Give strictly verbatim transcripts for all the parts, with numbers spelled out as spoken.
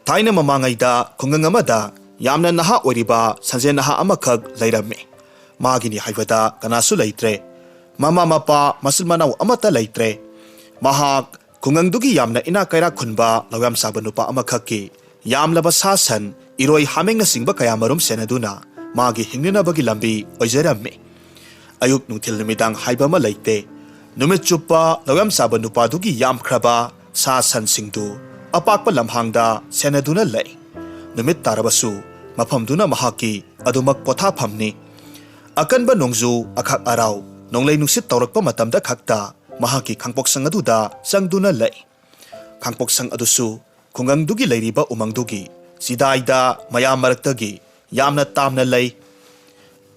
ꯊꯥꯏꯅ ꯃꯃꯥꯡꯉꯩꯗ ꯈꯨꯡꯒꯪ ꯑꯃꯗ ꯌꯥꯝꯅ ꯅꯍꯥ ꯑꯣꯏꯔꯤꯕ ꯁꯟꯖꯦꯟ ꯅꯍꯥ ꯑꯃꯈꯛ ꯂꯩꯔꯝꯃꯤ꯫ ꯃꯥꯒꯤꯅꯤ ꯍꯥꯏꯕꯗ ꯀꯅꯥꯁꯨ ꯂꯩꯇ꯭ꯔꯦ꯫ ꯃꯃꯥ ꯃꯄꯥ, ꯃꯆꯤꯟ ꯃꯅꯥꯎ ꯑꯃꯠꯇ ꯂꯩꯇ꯭ꯔꯦ꯫ ꯃꯍꯥꯛ ꯈꯨꯡꯒꯪꯗꯨꯒꯤ ꯌꯥꯝꯅ ꯏꯅꯥꯛ ꯀꯩꯔꯥꯛ ꯈꯨꯟꯕ ꯂꯧꯌꯥꯝ ꯆꯥꯕ ꯅꯨꯄꯥ ꯑꯃꯈꯛꯀꯤ ꯌꯥꯝꯂꯕ ꯁꯥ ꯁꯟ, ꯏꯔꯣꯏ ꯍꯥꯃꯦꯡꯅꯆꯤꯡꯕ ꯀꯌꯥꯃꯔꯨꯝ ꯁꯦꯟꯅꯗꯨꯅ ꯃꯥꯒꯤ ꯍꯤꯡꯅꯅꯕꯒꯤ ꯂꯝꯕꯤ ꯑꯣꯏꯖꯔꯝꯃꯤ꯫ ꯑꯌꯨꯛ ꯅꯨꯡꯊꯤꯜ ꯅꯨꯃꯤꯗꯥꯡ ꯍꯥꯏꯕ ꯑꯃ ꯂꯩꯇꯦ꯫ ꯅꯨꯃꯤꯠ ꯆꯨꯞꯄ ꯂꯧꯌꯥꯝ ꯆꯥꯕ ꯅꯨꯄꯥꯗꯨꯒꯤ ꯌꯥꯝꯈ꯭ꯔꯕ ꯁꯥ ꯁꯟꯁꯤꯡꯗꯨ ꯑꯄꯥꯛꯄ ꯂꯝꯍꯥꯡꯗ ꯁꯦꯟꯅꯗꯨꯅ ꯂꯩ꯫ ꯅꯨꯃꯤꯠ ꯇꯥꯔꯕꯁꯨ ꯃꯐꯝꯗꯨꯅ ꯃꯍꯥꯛꯀꯤ ꯑꯗꯨꯃꯛ ꯄꯣꯊꯥꯐꯝꯅꯤ꯫ ꯑꯀꯟꯕ ꯅꯣꯡꯖꯨ, ꯑꯈꯛ ꯑꯔꯥꯎ, ꯅꯣꯡꯂꯩ ꯅꯨꯡꯁꯤꯠ ꯇꯧꯔꯛꯄ ꯃꯇꯝꯗ ꯈꯛꯇ ꯃꯍꯥꯛꯀꯤ ꯈꯥꯡꯄꯣꯛꯁꯪ ꯑꯗꯨꯗ ꯆꯪꯗꯨꯅ ꯂꯩ꯫ ꯈꯥꯡꯄꯣꯛꯁꯪ ꯑꯗꯨꯁꯨ ꯈꯨꯡꯒꯪꯗꯨꯒꯤ ꯂꯩꯔꯤꯕ ꯎꯃꯪꯗꯨꯒꯤ ꯆꯤꯗꯥꯏꯗ ꯃꯌꯥꯝ ꯃꯔꯛꯇꯒꯤ ꯌꯥꯝꯅ ꯇꯥꯝꯅ ꯂꯩ꯫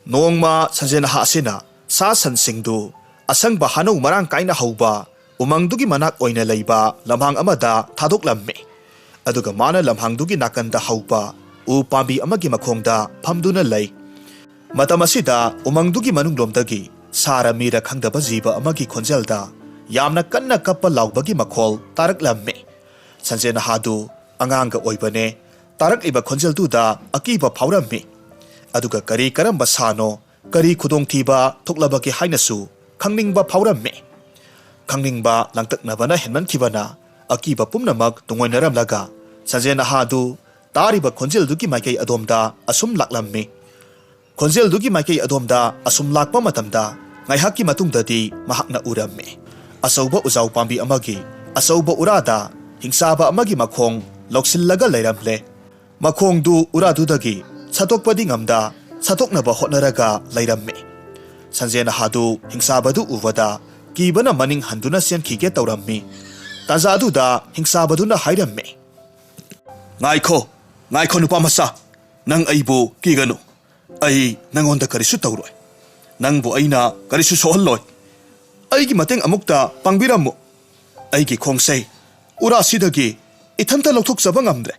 ꯅꯣꯡꯃ ꯁꯟꯖꯦꯟ ꯅꯍꯥ ꯑꯁꯤꯅ ꯁꯥ ꯁꯟꯁꯤꯡꯗꯨ ꯑꯁꯪꯕ ꯍꯥꯅꯧ ꯃꯔꯥꯡ ꯀꯥꯏꯅ ꯍꯧꯕ ꯎꯃꯪꯗꯨꯒꯤ ꯃꯅꯥꯛ ꯑꯣꯏꯅ ꯂꯩꯕ ꯂꯝꯍꯥꯡ ꯑꯃꯗ ꯊꯥꯗꯣꯛꯂꯝꯃꯤ꯫ ꯑꯗꯨꯒ ꯃꯥꯅ ꯂꯝꯍꯥꯡꯗꯨꯒꯤ ꯅꯥꯀꯟꯗ ꯍꯧꯕ ꯎ ꯄꯥꯝꯕꯤ ꯑꯃꯒꯤ ꯃꯈꯣꯡꯗ ꯐꯝꯗꯨꯅ ꯂꯩ꯫ ꯃꯇꯝ ꯑꯁꯤꯗ ꯎꯃꯪꯗꯨꯒꯤ ꯃꯅꯨꯡꯂꯣꯝꯗꯒꯤ ꯁꯥꯔ ꯃꯤꯔ ꯈꯪꯗꯕ ꯖꯤꯕ ꯑꯃꯒꯤ ꯈꯣꯟꯖꯦꯜꯗ ꯌꯥꯝꯅ ꯀꯟꯅ ꯀꯞꯄ ꯂꯥꯎꯕꯒꯤ ꯃꯈꯣꯜ ꯇꯥꯔꯛꯂꯝꯃꯤ꯫ ꯁꯟꯖꯦꯟ ꯅꯍꯥꯗꯨ ꯑꯉꯥꯡꯒ ꯑꯣꯏꯕꯅꯦ꯫ ꯇꯥꯔꯛꯂꯤꯕ ꯈꯣꯟꯖꯦꯜꯗꯨꯗ ꯑꯀꯤꯕ ꯐꯥꯎꯔꯝꯃꯤ꯫ ꯑꯗꯨꯒ ꯀꯔꯤ ꯀꯔꯝꯕ ꯁꯥꯅꯣ, ꯀꯔꯤ ꯈꯨꯗꯣꯡꯊꯤꯕ ꯊꯣꯛꯂꯕꯒꯦ ꯍꯥꯏꯅꯁꯨ ꯈꯪꯅꯤꯡꯕ ꯐꯥꯎꯔꯝꯃꯤ꯫ ꯈꯪꯅꯤꯡꯕ ꯂꯥꯡꯇꯛꯅꯕꯅ ꯍꯦꯟꯃꯟꯈꯤꯕꯅ ꯑꯀꯤꯕ ꯄꯨꯝꯅꯃꯛ ꯇꯨꯡꯑꯣꯏꯅꯔꯝꯂꯒ ꯁꯟꯖꯦꯟ ꯅꯍꯥꯗꯨ ꯇꯥꯔꯤꯕ ꯈꯣꯟꯖꯦꯜꯗꯨꯒꯤ ꯃꯥꯏꯀꯩ ꯑꯗꯣꯝꯗ ꯑꯁꯨꯝ ꯂꯥꯛꯂꯝꯃꯤ꯫ ꯈꯣꯟꯖꯦꯜꯗꯨꯒꯤ ꯃꯥꯏꯀꯩ ꯑꯗꯣꯝꯗ ꯑꯁꯨꯝ ꯂꯥꯛꯄ ꯃꯇꯝꯗ ꯉꯥꯏꯍꯥꯛꯀꯤ ꯃꯇꯨꯡꯗꯗꯤ ꯃꯍꯥꯛꯅ ꯎꯔꯝꯃꯤ꯫ ꯑꯆꯧꯕ ꯎꯖꯥꯎ ꯄꯥꯝꯕꯤ ꯑꯃꯒꯤ ꯑꯆꯧꯕ ꯎꯔꯥꯗ ꯍꯤꯡꯆꯥꯕ ꯑꯃꯒꯤ ꯃꯈꯣꯡ ꯂꯧꯁꯤꯜꯂꯒ ꯂꯩꯔꯝꯂꯦ꯫ ꯃꯈꯣꯡꯗꯨ ꯎꯔꯥꯗꯨꯗꯒꯤ ꯁꯠꯇꯣꯛꯄꯗꯤ ꯉꯝꯗ ꯁꯠꯇꯣꯛꯅꯕ ꯍꯣꯠꯅꯔꯒ ꯂꯩꯔꯝꯃꯤ꯫ ꯁꯟꯖꯦꯟ ꯅꯍꯥꯗꯨ ꯍꯤꯡꯆꯥꯕꯗꯨ ꯎꯕꯗ ꯀꯤꯕꯅ ꯃꯅꯤꯡ ꯍꯟꯗꯨꯅ ꯆꯦꯟꯈꯤꯒꯦ ꯇꯧꯔꯝꯃꯤ꯫ ꯇꯥꯟꯖꯥꯗꯨꯗ ꯍꯤꯡꯆꯥꯕꯗꯨꯅ ꯍꯥꯏꯔꯝꯃꯤ, "ꯉꯥꯏꯈꯣ, ꯉꯥꯏꯈꯣ ꯅꯨꯄꯥ ꯃꯆꯥ, ꯅꯪ ꯑꯩꯕꯨ ꯀꯤꯒꯅꯨ꯫ ꯑꯩ ꯅꯪꯉꯣꯟꯗ ꯀꯔꯤꯁꯨ ꯇꯧꯔꯣꯏ꯫ ꯅꯪꯕꯨ ꯑꯩꯅ ꯀꯔꯤꯁꯨ ꯁꯣꯛꯍꯜꯂꯣꯏ꯫ ꯑꯩꯒꯤ ꯃꯇꯦꯡ ꯑꯃꯨꯛꯇ ꯄꯥꯡꯕꯤꯔꯝꯃꯨ꯫ ꯑꯩꯒꯤ ꯈꯣꯡꯁꯦ ꯎꯔꯥꯁꯤꯗꯒꯤ ꯏꯊꯟꯇ ꯂꯧꯊꯣꯛꯆꯕ ꯉꯝꯗ꯭ꯔꯦ꯫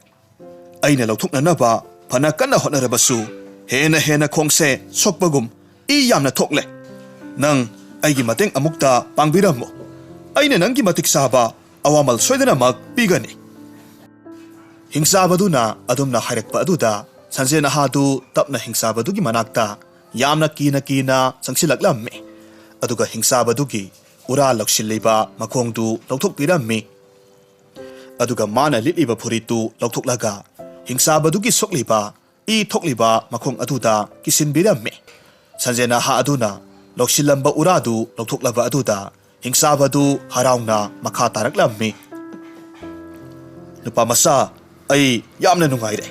ꯑꯩꯅ ꯂꯧꯊꯣꯛꯅꯅꯕ ꯐꯅ ꯀꯟꯅ ꯍꯣꯠꯅꯔꯕꯁꯨ ꯍꯦꯟꯅ ꯍꯦꯟꯅ ꯈꯣꯡꯁꯦ ꯁꯣꯛꯄꯒꯨꯝ ꯏ ꯌꯥꯝꯅ ꯊꯣꯛꯂꯦ꯫ ꯅꯪ ꯑꯩꯒꯤ ꯃꯇꯦꯡ ꯑꯃꯨꯛꯇ ꯄꯥꯡꯕꯤꯔꯝꯃꯨ꯫ ꯑꯩꯅ ꯅꯪꯒꯤ ꯃꯇꯤꯛ ꯆꯥꯕ ꯑꯋꯥꯃꯜ ꯁꯣꯏꯗꯅꯃꯛ ꯄꯤꯒꯅꯤ꯫" ꯍꯤꯡꯆꯥꯕꯗꯨꯅ ꯑꯗꯨꯝꯅ ꯍꯥꯏꯔꯛꯄ ꯑꯗꯨꯗ ꯁꯟꯖꯦꯟ ꯑꯍꯥꯗꯨ ꯇꯞꯅ ꯍꯤꯡꯆꯥꯕꯗꯨꯒꯤ ꯃꯅꯥꯛꯇ ꯌꯥꯝꯅ ꯀꯤꯅ ꯀꯤꯅ ꯆꯪꯁꯤꯜꯂꯛꯂꯝꯃꯤ꯫ ꯑꯗꯨꯒ ꯍꯤꯡꯆꯥꯕꯗꯨꯒꯤ ꯎꯔꯥ ꯂꯧꯁꯤꯜꯂꯤꯕ ꯃꯈꯣꯡꯗꯨ ꯂꯧꯊꯣꯛꯄꯤꯔꯝꯃꯤ꯫ ꯑꯗꯨꯒ ꯃꯥꯅ ꯂꯤꯠꯂꯤꯕ ꯐꯨꯔꯤꯠꯇꯨ ꯂꯧꯊꯣꯛꯂꯒ ꯍꯤꯡꯆꯥꯕꯗꯨꯒꯤ ꯁꯣꯛꯂꯤꯕ ꯏ ꯊꯣꯛꯂꯤꯕ ꯃꯈꯣꯡ ꯑꯗꯨꯗ ꯀꯤꯁꯤꯟꯕꯤꯔꯝꯃꯤ꯫ ꯁꯟꯖꯦꯟ ꯑꯍꯥ ꯑꯗꯨꯅ ꯂꯧꯁꯤꯜꯂꯝꯕ ꯎꯔꯥꯗꯨ ꯂꯧꯊꯣꯛꯂꯕ ꯑꯗꯨꯗ ꯍꯤꯡꯆꯥꯕꯗꯨ ꯍꯔꯥꯎꯅ ꯃꯈꯥ ꯇꯥꯔꯛꯂꯝꯃꯤ꯫ "ꯅꯨꯄꯥ ꯃꯆꯥ, ꯑꯩ ꯌꯥꯝꯅ ꯅꯨꯡꯉꯥꯏꯔꯦ꯫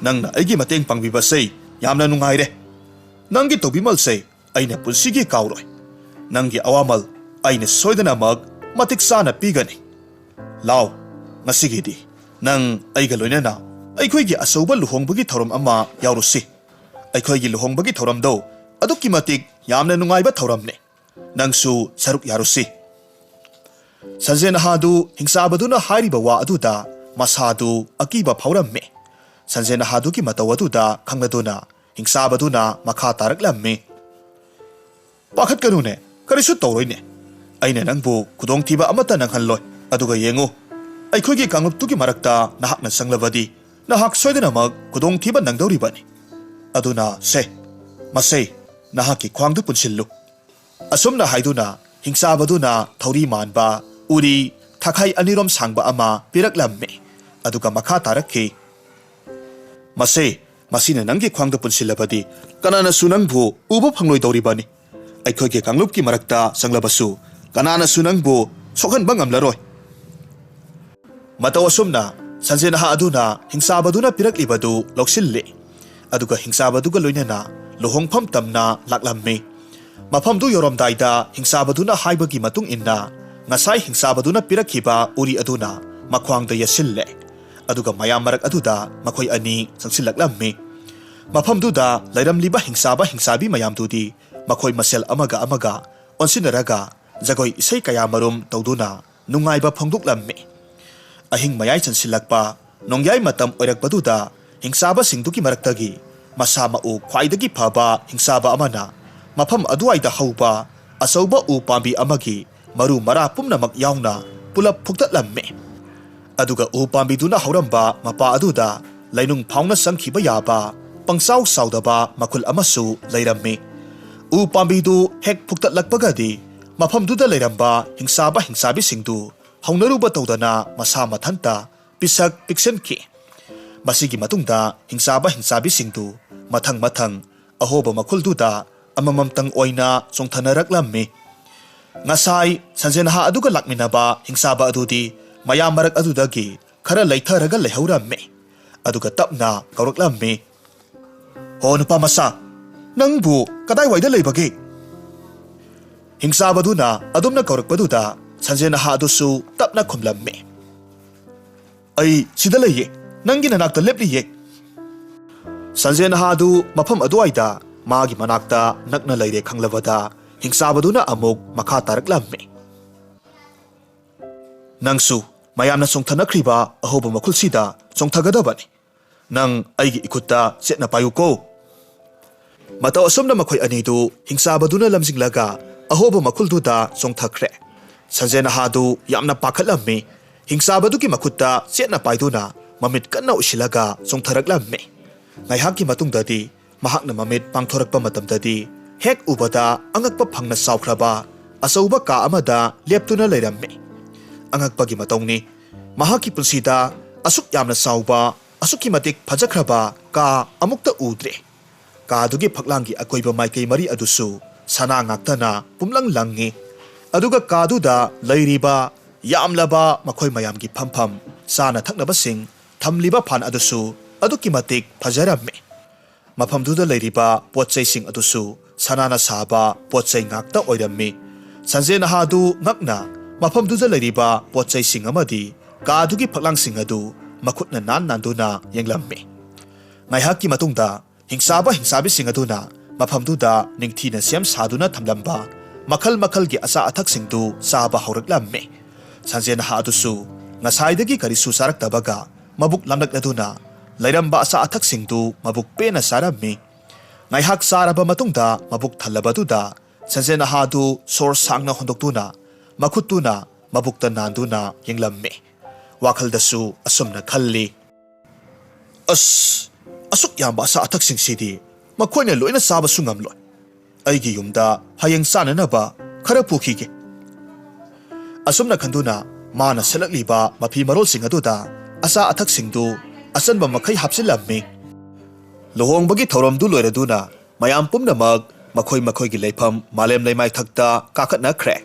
ꯅꯪꯅ ꯑꯩꯒꯤ ꯃꯇꯦꯡ ꯄꯥꯡꯕꯤꯕꯁꯦ ꯌꯥꯝꯅ ꯅꯨꯡꯉꯥꯏꯔꯦ꯫ ꯅꯪꯒꯤ ꯇꯧꯕꯤꯃꯜꯁꯦ ꯑꯩꯅ ꯄꯨꯟꯁꯤꯒꯤ ꯀꯥꯎꯔꯣꯏ꯫ ꯅꯪꯒꯤ ꯑꯋꯥꯃꯜ ꯑꯩꯅ ꯁꯣꯏꯗꯅꯃꯛ ꯃꯇꯤꯛ ꯆꯥꯅ ꯄꯤꯒꯅꯤ꯫ ꯂꯥꯎ, ꯉꯁꯤꯒꯤꯗꯤ ꯅꯪ ꯑꯩꯒ ꯂꯣꯏꯅꯅ ꯑꯩꯈꯣꯏꯒꯤ ꯑꯆꯧꯕ ꯂꯨꯍꯣꯡꯕꯒꯤ ꯊꯧꯔꯝ ꯑꯃ ꯌꯥꯎꯔꯨꯁꯤ꯫ ꯑꯩꯈꯣꯏꯒꯤ ꯂꯨꯍꯣꯡꯕꯒꯤ ꯊꯧꯔꯝꯗꯣ ꯑꯗꯨꯛꯀꯤ ꯃꯇꯤꯛ ꯌꯥꯝꯅ ꯅꯨꯡꯉꯥꯏꯕ ꯊꯧꯔꯝꯅꯤ꯫ ꯅꯪꯁꯨ ꯁꯔꯨꯛ ꯌꯥꯔꯨꯁꯤ꯫" ꯁꯟꯖꯦꯟ ꯑꯍꯥꯗꯨ ꯍꯤꯡꯆꯥꯕꯗꯨꯅ ꯍꯥꯏꯔꯤꯕ ꯋꯥ ꯑꯗꯨꯗ ꯃꯁꯥꯗꯨ ꯑꯀꯤꯕ ꯐꯥꯎꯔꯝꯃꯤ꯫ ꯁꯟꯖꯦꯟ ꯑꯍꯥꯗꯨꯒꯤ ꯃꯇꯧ ꯑꯗꯨꯗ ꯈꯪꯂꯗꯨꯅ ꯍꯤꯡꯆꯥꯕꯗꯨꯅ ꯃꯈꯥ ꯇꯥꯔꯛꯂꯝꯃꯤ꯫ "ꯄꯥꯈꯠꯀꯅꯨꯅꯦ, ꯀꯔꯤꯁꯨ ꯇꯧꯔꯣꯏꯅꯦ꯫ ꯑꯩꯅ ꯅꯪꯕꯨ ꯈꯨꯗꯣꯡꯊꯤꯕ ꯑꯃꯠꯇ ꯅꯪꯍꯜꯂꯣꯏ꯫ ꯑꯗꯨꯒ ꯌꯦꯡꯉꯨ, ꯑꯩꯈꯣꯏꯒꯤ ꯀꯥꯡꯂꯨꯞꯇꯨꯒꯤ ꯃꯔꯛꯇ ꯅꯍꯥꯛꯅ ꯆꯪꯂꯕꯗꯤ ꯅꯍꯥꯛ ꯁꯣꯏꯗꯅꯃꯛ ꯈꯨꯗꯣꯡꯊꯤꯕ ꯅꯪꯗꯧꯔꯤꯕꯅꯤ꯫ ꯑꯗꯨꯅ ꯁꯦ, ꯃꯁꯦ ꯅꯍꯥꯛꯀꯤ ꯈ꯭ꯋꯥꯡꯗ ꯄꯨꯟꯁꯤꯜꯂꯨ꯫" ꯑꯁꯨꯝꯅ ꯍꯥꯏꯗꯨꯅ ꯍꯤꯡꯆꯥꯕꯗꯨꯅ ꯊꯧꯔꯤ ꯃꯥꯟꯕ ꯎꯔꯤ ꯊꯥꯈꯥꯏ ꯑꯅꯤꯔꯣꯝ ꯁꯥꯡꯕ ꯑꯃ ꯄꯤꯔꯛꯂꯝꯃꯤ꯫ ꯑꯗꯨꯒ ꯃꯈꯥ ꯇꯥꯔꯛꯈꯤ, "ꯃꯁꯦ, ꯃꯁꯤꯅ ꯅꯪꯒꯤ ꯈ꯭ꯋꯥꯡꯗ ꯄꯨꯟꯁꯤꯜꯂꯕꯗꯤ ꯀꯅꯥꯅꯁꯨ ꯅꯪꯕꯨ ꯎꯕ ꯐꯪꯂꯣꯏꯗꯧꯔꯤꯕꯅꯤ꯫ ꯑꯩꯈꯣꯏꯒꯤ ꯀꯥꯡꯂꯨꯞꯀꯤ ꯃꯔꯛꯇ ꯆꯪꯂꯕꯁꯨ ꯀꯅꯥꯅꯁꯨ ꯅꯪꯕꯨ ꯁꯣꯛꯍꯟꯕ ꯉꯝꯂꯔꯣꯏ꯫" ꯃꯇꯧ ꯑꯁꯨꯝꯅ ꯁꯟꯖꯦꯟ ꯑꯍꯥ ꯑꯗꯨꯅ ꯍꯤꯡꯆꯥꯕꯗꯨꯅ ꯄꯤꯔꯛꯂꯤꯕꯗꯨ ꯂꯧꯁꯤꯜꯂꯤ꯫ ꯑꯗꯨꯒ ꯍꯤꯡꯆꯥꯕꯗꯨꯒ ꯂꯣꯏꯅꯅ ꯂꯨꯍꯣꯡꯐꯝ ꯇꯝꯅ ꯂꯥꯛꯂꯝꯃꯤ꯫ ꯃꯐꯝꯗꯨ ꯌꯧꯔꯝꯗꯥꯏꯗ ꯍꯤꯡꯆꯥꯕꯗꯨꯅ ꯍꯥꯏꯕꯒꯤ ꯃꯇꯨꯡ ꯏꯟꯅ ꯉꯁꯥꯏ ꯍꯤꯡꯆꯥꯕꯗꯨꯅ ꯄꯤꯔꯛꯈꯤꯕ ꯎꯔꯤ ꯑꯗꯨꯅ ꯃꯈ꯭ꯋꯥꯡꯗ ꯌꯦꯠꯁꯤꯜꯂꯦ꯫ ꯑꯗꯨꯒ ꯃꯌꯥꯝ ꯃꯔꯛ ꯑꯗꯨꯗ ꯃꯈꯣꯏ ꯑꯅꯤ ꯆꯪꯁꯤꯜꯂꯛꯂꯝꯃꯤ꯫ ꯃꯐꯝꯗꯨꯗ ꯂꯩꯔꯝꯂꯤꯕ ꯍꯤꯡꯆꯥꯕ ꯍꯤꯡꯆꯥꯕꯤ ꯃꯌꯥꯝꯗꯨꯗꯤ ꯃꯈꯣꯏ ꯃꯁꯦꯜ ꯑꯃꯒ ꯑꯃꯒ ꯑꯣꯟꯁꯤꯟꯅꯔꯒ ꯖꯒꯣꯏ ꯏꯁꯩ ꯀꯌꯥꯃꯔꯨꯝ ꯇꯧꯗꯨꯅ ꯅꯨꯡꯉꯥꯏꯕ ꯐꯣꯡꯗꯣꯛꯂꯝꯃꯤ꯫ ꯑꯍꯤꯡ ꯃꯌꯥꯏ ꯆꯟꯁꯤꯜꯂꯛꯄ ꯅꯣꯡꯌꯥꯏ ꯃꯇꯝ ꯑꯣꯏꯔꯛꯄꯗꯨꯗ ꯍꯤꯡꯆꯥꯕꯁꯤꯡꯗꯨꯒꯤ ꯃꯔꯛꯇꯒꯤ ꯃꯁꯥ ꯃꯎ ꯈ꯭ꯋꯥꯏꯗꯒꯤ ꯐꯕ ꯍꯤꯡꯆꯥꯕ ꯑꯃꯅ ꯃꯐꯝ ꯑꯗꯨꯋꯥꯏꯗ ꯍꯧꯕ ꯑꯆꯧꯕ ꯎ ꯄꯥꯝꯕꯤ ꯑꯃꯒꯤ ꯃꯔꯨ ꯃꯔꯥ ꯄꯨꯝꯅꯃꯛ ꯌꯥꯎꯅ ꯄꯨꯂꯞ ꯐꯨꯛꯇꯠꯂꯝꯃꯤ꯫ ꯑꯗꯨꯒ ꯎ ꯄꯥꯝꯕꯤꯗꯨꯅ ꯍꯧꯔꯝꯕ ꯃꯄꯥ ꯑꯗꯨꯗ ꯂꯩꯅꯨꯡ ꯐꯥꯎꯅ ꯆꯪꯈꯤꯕ ꯌꯥꯕ ꯄꯪꯆꯥꯎ ꯆꯥꯎꯗꯕ ꯃꯈꯨꯜ ꯑꯃꯁꯨ ꯂꯩꯔꯝꯃꯤ꯫ ꯎ ꯄꯥꯝꯕꯤꯗꯨ ꯍꯦꯛ ꯐꯨꯛꯇꯠꯂꯛꯄꯒꯗꯤ ꯃꯐꯝꯗꯨꯗ ꯂꯩꯔꯝꯕ ꯍꯤꯡꯆꯥꯕ ꯍꯤꯡꯆꯥꯕꯤꯁꯤꯡꯗꯨ ꯍꯧꯅꯔꯨꯕ ꯇꯧꯗꯅ ꯃꯁꯥ ꯃꯊꯟꯇ ꯄꯤꯁꯛ ꯄꯤꯛꯁꯤꯟꯈꯤ꯫ ꯃꯁꯤꯒꯤ ꯃꯇꯨꯡꯗ ꯍꯤꯡꯆꯥꯕ ꯍꯤꯡꯆꯥꯕꯤꯁꯤꯡꯗꯨ ꯃꯊꯪ ꯃꯊꯪ ꯑꯍꯣꯕ ꯃꯈꯨꯜꯗꯨꯗ ꯑꯃꯃꯝꯇꯪ ꯑꯣꯏꯅ ꯆꯣꯡꯊꯅꯔꯛꯂꯝꯃꯤ꯫ ꯉꯁꯥꯏ ꯁꯟꯖꯦꯟꯍꯥ ꯑꯗꯨꯒ ꯂꯥꯛꯃꯤꯟꯅꯕ ꯍꯤꯡꯆꯥꯕ ꯑꯗꯨꯗꯤ ꯃꯌꯥꯝ ꯃꯔꯛ ꯑꯗꯨꯗꯒꯤ ꯈꯔ ꯂꯩꯊꯔꯒ ꯂꯩꯍꯧꯔꯝꯃꯤ꯫ ꯑꯗꯨꯒ ꯇꯞꯅ ꯀꯧꯔꯛꯂꯝꯃꯤ, "ꯍꯣ ꯅꯨꯄꯥ ꯃꯆꯥ, ꯅꯪꯕꯨ ꯀꯗꯥꯏꯋꯥꯏꯗ ꯂꯩꯕꯒꯦ?" ꯍꯤꯡꯆꯥꯕꯗꯨꯅ ꯑꯗꯨꯝꯅ ꯀꯧꯔꯛꯄꯗꯨꯗ ꯁꯟꯖꯦꯟꯍꯥ ꯑꯗꯨꯁꯨ ꯇꯞꯅ ꯈꯨꯝꯂꯝꯃꯤ, "ꯑꯩ ꯁꯤꯗ ꯂꯩꯌꯦ, ꯅꯪꯒꯤ ꯅꯅꯥꯛꯇ ꯂꯦꯞꯂꯤꯌꯦ꯫" ꯁꯟꯖꯦꯟꯍꯥ ꯑꯗꯨ ꯃꯐꯝ ꯑꯗꯨꯋꯥꯏꯗ ꯃꯥꯒꯤ ꯃꯅꯥꯛꯇ ꯅꯛꯅ ꯂꯩꯔꯦ ꯈꯪꯂꯕꯗ ꯍꯤꯡꯆꯥꯕꯗꯨꯅ ꯑꯃꯨꯛ ꯃꯈꯥ ꯇꯥꯔꯛꯂꯝꯃꯤ, "ꯅꯪꯁꯨ ꯃꯌꯥꯝꯅ ꯆꯣꯡꯊꯅꯈ꯭ꯔꯤꯕ ꯑꯍꯧꯕ ꯃꯈꯨꯜꯁꯤꯗ ꯆꯣꯡꯊꯒꯗꯕꯅꯤ꯫ ꯅꯪ ꯑꯩꯒꯤ ꯏꯈꯨꯠꯇ ꯆꯦꯠꯅ ꯄꯥꯏꯌꯨꯀꯣ꯫" ꯃꯇꯧ ꯑꯁꯨꯝꯅ ꯃꯈꯣꯏ ꯑꯅꯤꯗꯨ ꯍꯤꯡꯆꯥꯕꯗꯨꯅ ꯂꯝꯖꯤꯡꯂꯒ ꯑꯍꯣꯕ ꯃꯈꯨꯜꯗꯨꯗ ꯆꯣꯡꯊꯈ꯭ꯔꯦ꯫ ꯁꯟꯖꯦꯟꯍꯥꯗꯨ ꯌꯥꯝꯅ ꯄꯥꯈꯠꯂꯝꯃꯤ꯫ ꯍꯤꯡꯆꯥꯕꯗꯨꯒꯤ ꯃꯈꯨꯠꯇ ꯆꯦꯠꯅ ꯄꯥꯏꯗꯨꯅ ꯃꯃꯤꯠ ꯀꯟꯅ ꯎꯏꯁꯤꯜꯂꯒ ꯆꯣꯡꯊꯔꯛꯂꯝꯃꯤ꯫ ꯉꯥꯏꯍꯥꯛꯀꯤ ꯃꯇꯨꯡꯗꯗꯤ ꯃꯍꯥꯛꯅ ꯃꯃꯤꯠ ꯄꯥꯡꯊꯣꯔꯛꯄ ꯃꯇꯝꯗꯗꯤ ꯍꯦꯛ ꯎꯕꯗ ꯑꯉꯛꯄ ꯐꯪꯅ ꯆꯥꯎꯈ꯭ꯔꯕ ꯑꯆꯧꯕ ꯀꯥ ꯑꯃꯗ ꯂꯦꯞꯇꯨꯅ ꯂꯩꯔꯝꯃꯤ꯫ ꯑꯉꯛꯄꯒꯤ ꯃꯇꯧꯅꯤ꯫ ꯃꯍꯥꯛꯀꯤ ꯄꯨꯟꯁꯤꯗ ꯑꯁꯨꯛ ꯌꯥꯝꯅ ꯆꯥꯎꯕ, ꯑꯁꯨꯛꯀꯤ ꯃꯇꯤꯛ ꯐꯖꯈ꯭ꯔꯕ ꯀꯥ ꯑꯃꯨꯛꯇ ꯎꯗ꯭ꯔꯤ꯫ ꯀꯥꯗꯨꯒꯤ ꯐꯛꯂꯥꯡꯒꯤ ꯑꯀꯣꯏꯕ ꯃꯥꯏꯀꯩ ꯃꯔꯤ ꯑꯗꯨꯁꯨ ꯁꯅꯥ ꯉꯥꯛꯇꯅ ꯄꯨꯝꯂꯪ ꯂꯪꯉꯤ꯫ ꯑꯗꯨꯒ ꯀꯥꯗꯨꯗ ꯂꯩꯔꯤꯕ ꯌꯥꯝꯂꯕ ꯃꯈꯣꯏ ꯃꯌꯥꯝꯒꯤ ꯐꯝꯐꯝ, ꯆꯥꯅ ꯊꯛꯅꯕꯁꯤꯡ ꯊꯝꯂꯤꯕ ꯐꯥꯟ ꯑꯗꯨꯁꯨ ꯑꯗꯨꯛꯀꯤ ꯃꯇꯤꯛ ꯐꯖꯔꯝꯃꯤ꯫ ꯃꯐꯝꯗꯨꯗ ꯂꯩꯔꯤꯕ ꯄꯣꯠ ꯆꯩꯁꯤꯡ ꯑꯗꯨꯁꯨ ꯁꯅꯥꯅ ꯁꯥꯕ ꯄꯣꯠ ꯆꯩ ꯉꯥꯛꯇ ꯑꯣꯏꯔꯝꯃꯤ꯫ ꯁꯟꯖꯦꯟꯍꯥꯗꯨ ꯉꯛꯅ ꯃꯐꯝꯗꯨꯗ ꯂꯩꯔꯤꯕ ꯄꯣꯠ ꯆꯩꯁꯤꯡ ꯑꯃꯗꯤ ꯀꯥꯗꯨꯒꯤ ꯐꯛꯂꯥꯡꯁꯤꯡ ꯑꯗꯨ ꯃꯈꯨꯠꯅ ꯅꯥꯟ ꯅꯥꯟꯗꯨꯅ ꯌꯦꯡꯂꯝꯃꯤ꯫ ꯉꯥꯏꯍꯥꯛꯀꯤ ꯃꯇꯨꯡꯗ ꯍꯤꯡꯆꯥꯕ ꯍꯤꯡꯆꯥꯕꯤꯁꯤꯡ ꯑꯗꯨꯅ ꯃꯐꯝꯗꯨꯗ ꯅꯤꯡꯊꯤꯅ ꯁꯦꯝ ꯁꯥꯗꯨꯅ ꯊꯝꯂꯝꯕ ꯃꯈꯜ ꯃꯈꯜꯒꯤ ꯑꯆꯥ ꯑꯊꯛꯁꯤꯡꯗꯨ ꯆꯥꯕ ꯍꯧꯔꯛꯂꯝꯃꯤ꯫ ꯁꯟꯖꯦꯟꯍꯥ ꯑꯗꯨꯁꯨ ꯉꯁꯥꯏꯗꯒꯤ ꯀꯔꯤꯁꯨ ꯆꯥꯔꯛꯇꯕꯒ ꯃꯕꯨꯛ ꯂꯥꯝꯂꯛꯂꯗꯨꯅ ꯂꯩꯔꯝꯕ ꯑꯆꯥ ꯑꯊꯛꯁꯤꯡꯗꯨ ꯃꯕꯨꯛ ꯄꯦꯟꯅ ꯆꯥꯔꯝꯃꯤ꯫ ꯉꯥꯏꯍꯥꯛ ꯆꯥꯔꯕ ꯃꯇꯨꯡꯗ ꯃꯕꯨꯛ ꯊꯜꯂꯕꯗꯨꯗ ꯁꯟꯖꯦꯟꯍꯥꯗꯨ ꯁꯣꯔ ꯁꯥꯡꯅ ꯍꯣꯟꯗꯣꯛꯇꯨꯅ ꯃꯈꯨꯠꯇꯨꯅ ꯃꯕꯨꯛꯇ ꯅꯥꯟꯗꯨꯅ ꯌꯦꯡꯂꯝꯃꯤ꯫ ꯋꯥꯈꯜꯗꯁꯨ ꯑꯁꯨꯝꯅ ꯈꯜꯂꯤ, "ꯑꯁ, ꯑꯁꯨꯛ ꯌꯥꯝꯕ ꯑꯆꯥ ꯑꯊꯛꯁꯤꯡꯁꯤꯗꯤ ꯃꯈꯣꯏꯅ ꯂꯣꯏꯅ ꯆꯥꯕꯁꯨ ꯉꯝꯂꯣꯏ꯫ ꯑꯩꯒꯤ ꯌꯨꯝꯗ ꯍꯌꯦꯡ ꯆꯥꯅꯅꯕ ꯈꯔ ꯄꯨꯈꯤꯒꯦ"꯫ ꯑꯁꯨꯝꯅ ꯈꯟꯗꯨꯅ ꯃꯥꯅ ꯁꯦꯠꯂꯛꯂꯤꯕ ꯃꯐꯤ ꯃꯔꯣꯜꯁꯤꯡ ꯑꯗꯨꯗ ꯑꯆꯥ ꯑꯊꯛꯁꯤꯡꯗꯨ ꯑꯆꯟꯕ ꯃꯈꯩ ꯍꯥꯞꯆꯤꯜꯂꯝꯃꯤ꯫ ꯂꯨꯍꯣꯡꯕꯒꯤ ꯊꯧꯔꯝꯗꯨ ꯂꯣꯏꯔꯗꯨꯅ ꯃꯌꯥꯝ ꯄꯨꯝꯅꯃꯛ ꯃꯈꯣꯏ ꯃꯈꯣꯏꯒꯤ ꯂꯩꯐꯝ ꯃꯥꯂꯦꯝ ꯂꯩꯃꯥꯏꯊꯛꯇ ꯀꯥꯈꯠꯅꯈ꯭ꯔꯦ꯫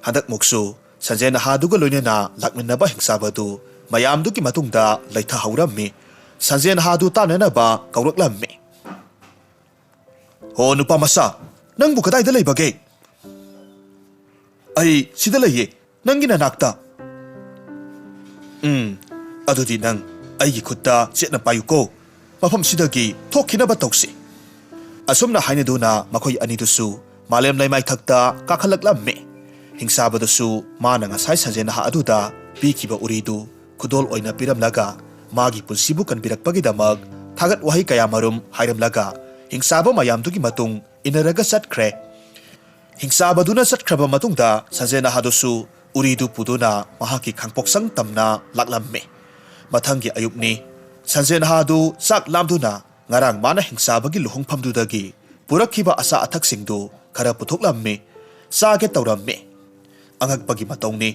ꯍꯟꯗꯛꯃꯨꯛꯁꯨ ꯁꯟꯖꯦꯟ ꯅꯍꯥꯗꯨꯒ ꯂꯣꯏꯅꯅ ꯂꯥꯛꯃꯤꯟꯅꯕ ꯍꯤꯡꯆꯥꯕꯗꯨ ꯃꯌꯥꯝꯗꯨꯒꯤ ꯃꯇꯨꯡꯗ ꯂꯩꯊꯍꯧꯔꯝꯃꯤ꯫ ꯁꯟꯖꯦꯟ ꯅꯍꯥꯗꯨ ꯇꯥꯟꯅꯅꯕ ꯀꯧꯔꯛꯂꯝꯃꯤ꯫ "ꯍꯣ, ꯅꯨꯄꯥ ꯃꯆꯥ, ꯅꯪꯕꯨ ꯀꯗꯥꯏꯗ ꯂꯩꯕꯒꯦ?" "ꯑꯩ ꯁꯤꯗ ꯂꯩꯌꯦ, ꯅꯪꯒꯤ ꯅꯅꯥꯛꯇ"꯫ "ꯎꯝ, ꯑꯗꯨꯗꯤ ꯅꯪ ꯑꯩꯒꯤ ꯈꯨꯠꯇ ꯆꯦꯠꯅ ꯄꯥꯏꯌꯨꯀꯣ, ꯃꯐꯝꯁꯤꯗꯒꯤ ꯊꯣꯛꯈꯤꯅꯕ ꯇꯧꯁꯤ"꯫ ꯑꯁꯨꯝꯅ ꯍꯥꯏꯅꯗꯨꯅ ꯃꯈꯣꯏ ꯑꯅꯤꯗꯨꯁꯨ ꯃꯥꯂꯦꯝ ꯂꯩꯃꯥꯏꯊꯛꯇ ꯀꯥꯈꯠꯂꯛꯂꯝꯃꯤ꯫ ꯍꯤꯡꯆꯥꯕꯗꯨꯁꯨ ꯃꯥꯅ ꯉꯁꯥꯏ ꯁꯟꯖꯦꯟ ꯅꯍꯥ ꯑꯗꯨꯗ ꯄꯤꯈꯤꯕ ꯎꯔꯤꯗꯨ ꯈꯨꯗꯣꯜ ꯑꯣꯏꯅ ꯄꯤꯔꯝꯂꯒ ꯃꯥꯒꯤ ꯄꯨꯟꯁꯤꯕꯨ ꯀꯟꯕꯤꯔꯛꯄꯒꯤꯗꯃꯛ ꯊꯥꯒꯠ ꯋꯥꯍꯩ ꯀꯌꯥꯃꯔꯨꯝ ꯍꯥꯏꯔꯝꯂꯒ ꯍꯤꯡꯆꯥꯕ ꯃꯌꯥꯝꯗꯨꯒꯤ ꯃꯇꯨꯡ ꯏꯟꯅꯔꯒ ꯆꯠꯈ꯭ꯔꯦ꯫ ꯍꯤꯡꯆꯥꯕꯗꯨꯅ ꯆꯠꯈ꯭ꯔꯕ ꯃꯇꯨꯡꯗ ꯁꯟꯖꯦꯟ ꯅꯍꯥꯗꯨꯁꯨ ꯎꯔꯤꯗꯨ ꯄꯨꯗꯨꯅ ꯃꯍꯥꯛꯀꯤ ꯈꯥꯡꯄꯣꯛꯁꯪ ꯇꯝꯅ ꯂꯥꯛꯂꯝꯃꯤ꯫ ꯃꯊꯪꯒꯤ ꯑꯌꯨꯛꯅꯤ꯫ ꯁꯟꯖꯦꯟ ꯅꯍꯥꯗꯨ ꯆꯥꯛ ꯂꯥꯝꯗꯨꯅ ꯉꯔꯥꯡ ꯃꯥꯅ ꯍꯤꯡꯆꯥꯕꯒꯤ ꯂꯨꯍꯣꯡꯐꯝꯗꯨꯗꯒꯤ ꯄꯨꯔꯛꯈꯤꯕ ꯑꯆꯥ ꯑꯊꯛꯁꯤꯡꯗꯨ ꯈꯔ ꯄꯨꯊꯣꯛꯂꯝꯃꯤ꯫ ꯆꯥꯒꯦ ꯇꯧꯔꯝꯃꯤ꯫ ꯑꯉꯛꯄꯒꯤ ꯃꯇꯧꯅꯤ꯫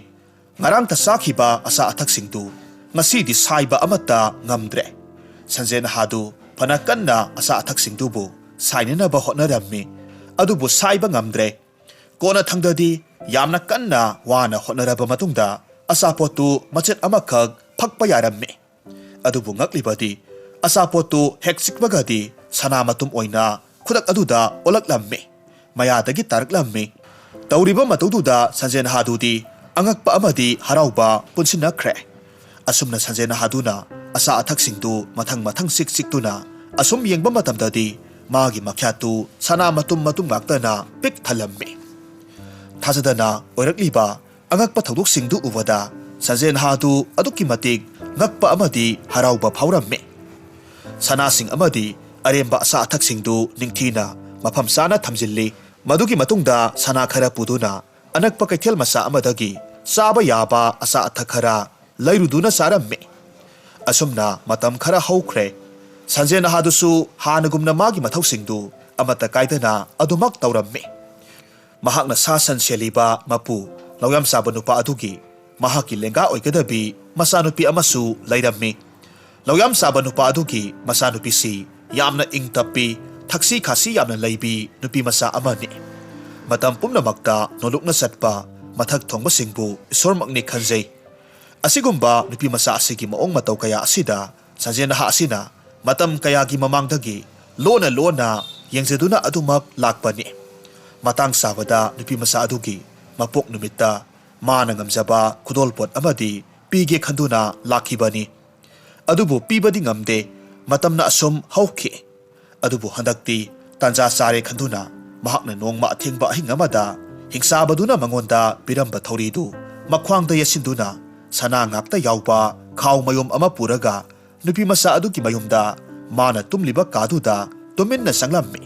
ꯉꯔꯥꯡꯇ ꯆꯥꯈꯤꯕ ꯑꯆꯥ ꯑꯊꯛꯁꯤꯡꯗꯨ ꯉꯁꯤꯗꯤ ꯁꯥꯏꯕ ꯑꯃꯠꯇ ꯉꯝꯗ꯭ꯔꯦ꯫ ꯁꯟꯖꯦꯟ ꯅꯍꯥꯗꯨ ꯐꯅ ꯀꯟꯅ ꯑꯆꯥ ꯑꯊꯛꯁꯤꯡꯗꯨꯕꯨ ꯁꯥꯏꯅꯅꯕ ꯍꯣꯠꯅꯔꯝꯃꯤ, ꯑꯗꯨꯕꯨ ꯁꯥꯏꯕ ꯉꯝꯗ꯭ꯔꯦ꯫ ꯀꯣꯟꯅꯊꯪꯗꯗꯤ ꯌꯥꯝꯅ ꯀꯟꯅ ꯋꯥꯅ ꯍꯣꯠꯅꯔꯕ ꯃꯇꯨꯡꯗ ꯑꯆꯥꯄꯣꯠꯇꯨ ꯃꯆꯦꯠ ꯑꯃꯈꯛ ꯐꯛꯄ ꯌꯥꯔꯝꯃꯤ꯫ ꯑꯗꯨꯕꯨ ꯉꯛꯂꯤꯕꯗꯤ ꯑꯆꯥꯄꯣꯠꯇꯨ ꯍꯦꯛ ꯆꯤꯛꯄꯒꯗꯤ ꯁꯅꯥ ꯃꯇꯨꯝ ꯑꯣꯏꯅ ꯈꯨꯗꯛ ꯑꯗꯨꯗ ꯑꯣꯜꯂꯛꯂꯝꯃꯤ꯫ ꯃꯌꯥꯗꯒꯤ ꯇꯥꯔꯛꯂꯝꯃꯤ꯫ ꯇꯧꯔꯤꯕ ꯃꯇꯧꯗꯨꯗ ꯁꯟꯖꯦꯟ ꯅꯍꯥꯗꯨꯗꯤ ꯑꯉꯛꯄ ꯑꯃꯗꯤ ꯍꯔꯥꯎꯕ ꯄꯨꯟꯁꯤꯟꯅꯈ꯭ꯔꯦ꯫ ꯑꯁꯨꯝꯅ ꯁꯟꯖꯦꯟ ꯅꯍꯥꯗꯨꯅ ꯑꯆꯥ ꯑꯊꯛꯁꯤꯡꯗꯨ ꯃꯊꯪ ꯃꯊꯪ ꯆꯤꯛ ꯆꯤꯛꯇꯨꯅ ꯑꯁꯨꯝ ꯌꯦꯡꯕ ꯃꯇꯝꯗꯗꯤ ꯃꯥꯒꯤ ꯃꯈ꯭ꯌꯥꯠꯇꯨ ꯁꯅꯥ ꯃꯇꯨꯝ ꯃꯇꯨꯝ ꯉꯥꯛꯇꯅ ꯄꯤꯛ ꯊꯜꯂꯝꯃꯤ꯫ ꯊꯥꯖꯗꯅ ꯑꯣꯏꯔꯛꯂꯤꯕ ꯑꯉꯛꯄ ꯊꯧꯗꯣꯛꯁꯤꯡꯗꯨ ꯎꯕꯗ ꯁꯟꯖꯦꯟ ꯅꯍꯥꯗꯨ ꯑꯗꯨꯛꯀꯤ ꯃꯇꯤꯛ ꯉꯛꯄ ꯑꯃꯗꯤ ꯍꯔꯥꯎꯕ ꯐꯥꯎꯔꯝꯃꯤ꯫ ꯁꯅꯥꯁꯤꯡ ꯑꯃꯗꯤ ꯑꯔꯦꯝꯕ ꯑꯆꯥ ꯑꯊꯛꯁꯤꯡꯗꯨ ꯅꯤꯡꯊꯤꯅ ꯃꯐꯝ ꯆꯥꯅ ꯊꯝꯖꯤꯜꯂꯤ꯫ ꯃꯗꯨꯒꯤ ꯃꯇꯨꯡꯗ ꯁꯅꯥ ꯈꯔ ꯄꯨꯗꯨꯅ ꯑꯅꯛꯄ ꯀꯩꯊꯦꯜ ꯃꯆꯥ ꯑꯃꯗꯒꯤ ꯆꯥꯕ ꯌꯥꯕ ꯑꯆꯥ ꯑꯊꯛ ꯈꯔ ꯂꯩꯔꯨꯗꯨꯅ ꯆꯥꯔꯝꯃꯤ꯫ ꯑꯁꯨꯝꯅ ꯃꯇꯝ ꯈꯔ ꯍꯧꯈ꯭ꯔꯦ꯫ ꯁꯟꯖꯦꯟ ꯅꯍꯥꯗꯨꯁꯨ ꯍꯥꯟꯅꯒꯨꯝꯅ ꯃꯥꯒꯤ ꯃꯊꯧꯁꯤꯡꯗꯨ ꯑꯃꯠꯇ ꯀꯥꯏꯗꯅ ꯑꯗꯨꯃꯛ ꯇꯧꯔꯝꯃꯤ꯫ ꯃꯍꯥꯛꯅ ꯁꯥ ꯁꯟ ꯁꯦꯜꯂꯤꯕ ꯃꯄꯨ ꯂꯧꯌꯥꯝ ꯆꯥꯕ ꯅꯨꯄꯥ ꯑꯗꯨꯒꯤ ꯃꯍꯥꯛꯀꯤ ꯂꯦꯡꯒꯥ ꯑꯣꯏꯒꯗꯕꯤ ꯃꯆꯥꯅꯨꯄꯤ ꯑꯃꯁꯨ ꯂꯩꯔꯝꯃꯤ꯫ ꯂꯧꯌꯥꯝ ꯆꯥꯕ ꯅꯨꯄꯥ ꯑꯗꯨꯒꯤ ꯃꯆꯥꯅꯨꯄꯤꯁꯤ ꯌꯥꯝꯅ ꯏꯪ ꯇꯞꯄꯤ, ꯊꯛꯁꯤ ꯈꯥꯁꯤ ꯌꯥꯝꯅ ꯂꯩꯕꯤ ꯅꯨꯄꯤ ꯃꯆꯥ ꯑꯃꯅꯤ꯫ ꯃꯇꯝ ꯄꯨꯝꯅꯃꯛꯇ ꯅꯣꯂꯨꯛꯅ ꯆꯠꯄ ꯃꯊꯛ ꯊꯣꯡꯕꯁꯤꯡꯕꯨ ꯏꯁꯣꯔꯃꯛꯅꯤ ꯈꯟꯖꯩ꯫ ꯑꯁꯤꯒꯨꯝꯕ ꯅꯨꯄꯤ ꯃꯆꯥ ꯑꯁꯤꯒꯤ ꯃꯑꯣꯡ ꯃꯇꯧ ꯀꯌꯥ ꯑꯁꯤꯗ ꯁꯟꯖꯦꯟ ꯅꯍꯥ ꯑꯁꯤꯅ ꯃꯇꯝ ꯀꯌꯥꯒꯤ ꯃꯃꯥꯡꯗꯒꯤ ꯂꯣꯟꯅ ꯂꯣꯟꯅ ꯌꯦꯡꯖꯗꯨꯅ ꯑꯗꯨꯃꯛ ꯂꯥꯛꯄꯅꯤ꯫ ꯃꯇꯥꯡ ꯆꯥꯕꯗ ꯅꯨꯄꯤ ꯃꯆꯥ ꯑꯗꯨꯒꯤ ꯃꯄꯣꯛ ꯅꯨꯃꯤꯠꯇ ꯃꯥꯅ ꯉꯝꯖꯕ ꯈꯨꯗꯣꯜꯄꯣꯠ ꯑꯃꯗꯤ ꯄꯤꯒꯦ ꯈꯟꯗꯨꯅ ꯂꯥꯛꯈꯤꯕꯅꯤ꯫ ꯑꯗꯨꯕꯨ ꯄꯤꯕꯗꯤ ꯉꯝꯗꯦ꯫ ꯃꯇꯝꯅ ꯑꯁꯨꯝ ꯍꯧꯈꯤ꯫ ꯑꯗꯨꯕꯨ ꯍꯟꯗꯛꯇꯤ ꯇꯥꯟꯖꯥ ꯆꯥꯔꯦ ꯈꯟꯗꯨꯅ ꯃꯍꯥꯛꯅ ꯅꯣꯡꯃ ꯑꯊꯦꯡꯕ ꯑꯍꯤꯡ ꯑꯃꯗ ꯍꯤꯡꯆꯥꯕꯗꯨꯅ ꯃꯉꯣꯟꯗ ꯄꯤꯔꯝꯕ ꯊꯧꯔꯤꯗꯨ ꯃꯈ꯭ꯋꯥꯡꯗ ꯌꯦꯠꯁꯤꯟꯗꯨꯅ ꯁꯅꯥ ꯉꯥꯛꯇ ꯌꯥꯎꯕ ꯈꯥꯎ ꯃꯌꯨꯝ ꯑꯃ ꯄꯨꯔꯒ ꯅꯨꯄꯤ ꯃꯆꯥ ꯑꯗꯨꯒꯤ ꯃꯌꯨꯝꯗ ꯃꯥꯅ ꯇꯨꯝꯂꯤꯕ ꯀꯥꯗꯨꯗ ꯇꯨꯃꯤꯟꯅ ꯆꯪꯂꯝꯃꯤ꯫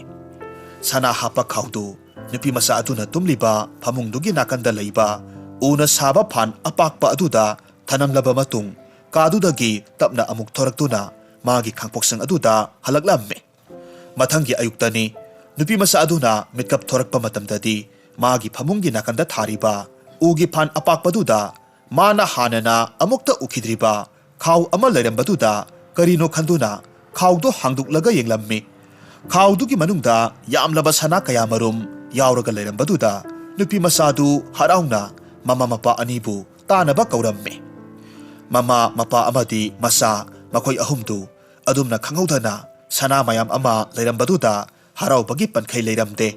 ꯁꯅꯥ ꯍꯥꯞꯄ ꯈꯥꯎꯗꯨ ꯅꯨꯄꯤ ꯃꯆꯥ ꯑꯗꯨꯅ ꯇꯨꯝꯂꯤꯕ ꯐꯃꯨꯡꯗꯨꯒꯤ ꯅꯥꯀꯟꯗ ꯂꯩꯕ ꯎꯅ ꯁꯥꯕ ꯐꯥꯟ ꯑꯄꯥꯛꯄ ꯑꯗꯨꯗ ꯊꯅꯝꯂꯕ ꯃꯇꯨꯡ, ꯀꯥꯗꯨꯗꯒꯤ ꯇꯞꯅ ꯑꯃꯨꯛ ꯊꯣꯔꯛꯇꯨꯅ ꯃꯥꯒꯤ ꯈꯥꯡꯄꯣꯛꯁꯪ ꯑꯗꯨꯗ ꯍꯜꯂꯛꯂꯝꯃꯤ꯫ ꯃꯊꯪꯒꯤ ꯑꯌꯨꯛꯇꯅꯤ꯫ ꯅꯨꯄꯤ ꯃꯆꯥ ꯑꯗꯨꯅ ꯃꯤꯠꯀꯞ ꯊꯣꯔꯛꯄ ꯃꯇꯝꯗꯗꯤ ꯃꯥꯒꯤ ꯐꯃꯨꯡꯒꯤ ꯅꯥꯀꯟꯗ ꯊꯥꯔꯤꯕ ꯎꯒꯤ ꯐꯥꯟ ꯑꯄꯥꯛꯄꯗꯨꯗ ꯃꯥꯅ ꯍꯥꯟꯅꯅ ꯑꯃꯨꯛꯇ ꯎꯈꯤꯗ꯭ꯔꯤꯕ ꯈꯥꯎ ꯑꯃ ꯂꯩꯔꯝꯕꯗꯨꯗ ꯀꯔꯤꯅꯣ ꯈꯟꯗꯨꯅ ꯈꯥꯎꯗꯨ ꯍꯥꯡꯗꯣꯛꯂꯒ ꯌꯦꯡꯂꯝꯃꯤ꯫ ꯈꯥꯎꯗꯨꯒꯤ ꯃꯅꯨꯡꯗ ꯌꯥꯝꯂꯕ ꯁꯅꯥ ꯀꯌꯥꯃꯔꯨꯝ ꯌꯥꯎꯔꯒ ꯂꯩꯔꯝꯕꯗꯨꯗ ꯅꯨꯄꯤ ꯃꯆꯥꯗꯨ ꯍꯔꯥꯎꯅ ꯃꯃꯥ ꯃꯄꯥ ꯑꯅꯤꯕꯨ ꯇꯥꯅꯕ ꯀꯧꯔꯝꯃꯤ꯫ ꯃꯃꯥ ꯃꯄꯥ ꯑꯃꯗꯤ ꯃꯆꯥ ꯃꯈꯣꯏ ꯑꯍꯨꯝꯗꯨ ꯑꯗꯨꯝꯅ ꯈꯪꯍꯧꯗꯅ ꯁꯅꯥ ꯃꯌꯥꯝ ꯑꯃ ꯂꯩꯔꯝꯕꯗꯨꯗ ꯍꯔꯥꯎꯕꯒꯤ ꯄꯟꯈꯩ ꯂꯩꯔꯝꯗꯦ꯫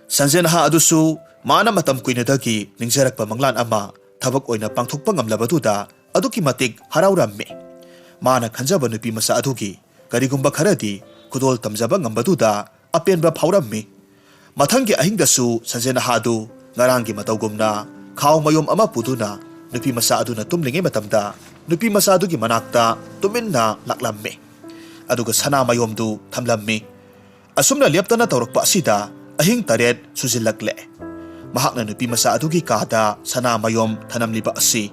ꯁꯟꯖꯦꯟꯍꯥ ꯑꯗꯨꯁꯨ ꯃꯥꯅ ꯃꯇꯝ ꯀꯨꯏꯅꯗꯒꯤ ꯅꯤꯡꯖꯔꯛꯄ ꯃꯪꯂꯥꯟ ꯑꯃ ꯊꯕꯛ ꯑꯣꯏꯅ ꯄꯥꯡꯊꯣꯛꯄ ꯉꯝꯂꯕꯗꯨꯗ ꯑꯗꯨꯛꯀꯤ ꯃꯇꯤꯛ ꯍꯔꯥꯎꯔꯝꯃꯤ꯫ ꯃꯥꯅ ꯈꯟꯖꯕ ꯅꯨꯄꯤ ꯃꯆꯥ ꯑꯗꯨꯒꯤ ꯀꯔꯤꯒꯨꯝꯕ ꯈꯔꯗꯤ ꯈꯨꯗꯣꯜ ꯇꯝꯖꯕ ꯉꯝꯕꯗꯨꯗ ꯑꯄꯦꯟꯕ ꯐꯥꯎꯔꯝꯃꯤ꯫ ꯃꯊꯪꯒꯤ ꯑꯍꯤꯡꯗꯁꯨ ꯁꯟꯖꯦꯟꯍꯥꯗꯨ ꯉꯔꯥꯡꯒꯤ ꯃꯇꯧꯒꯨꯝꯅ ꯈꯥꯎ ꯃꯌꯨꯝ ꯑꯃ ꯄꯨꯗꯨꯅ ꯅꯨꯄꯤ ꯃꯆꯥ ꯑꯗꯨꯅ ꯇꯨꯝꯂꯤꯉꯩ ꯃꯇꯝꯗ ꯅꯨꯄꯤ ꯃꯆꯥ ꯑꯗꯨꯒꯤ ꯃꯅꯥꯛꯇ ꯇꯨꯃꯤꯟꯅ ꯂꯥꯛꯂꯝꯃꯤ꯫ ꯑꯗꯨꯒ ꯁꯅꯥ ꯃꯌꯨꯝꯗꯨ ꯊꯝꯂꯝꯃꯤ꯫ ꯑꯁꯨꯝꯅ ꯂꯦꯞꯇꯅ ꯇꯧꯔꯛꯄ ꯑꯁꯤꯗ ꯑꯍꯤꯡ ꯇꯔꯦꯠ ꯁꯨꯖꯤꯜꯂꯛꯂꯦ꯫ ꯃꯍꯥꯛꯅ ꯅꯨꯄꯤ ꯃꯆꯥ ꯑꯗꯨꯒꯤ ꯀꯥꯗ ꯁꯅꯥ ꯃꯌꯨꯝ ꯊꯅꯝꯂꯤꯕ ꯑꯁꯤ꯫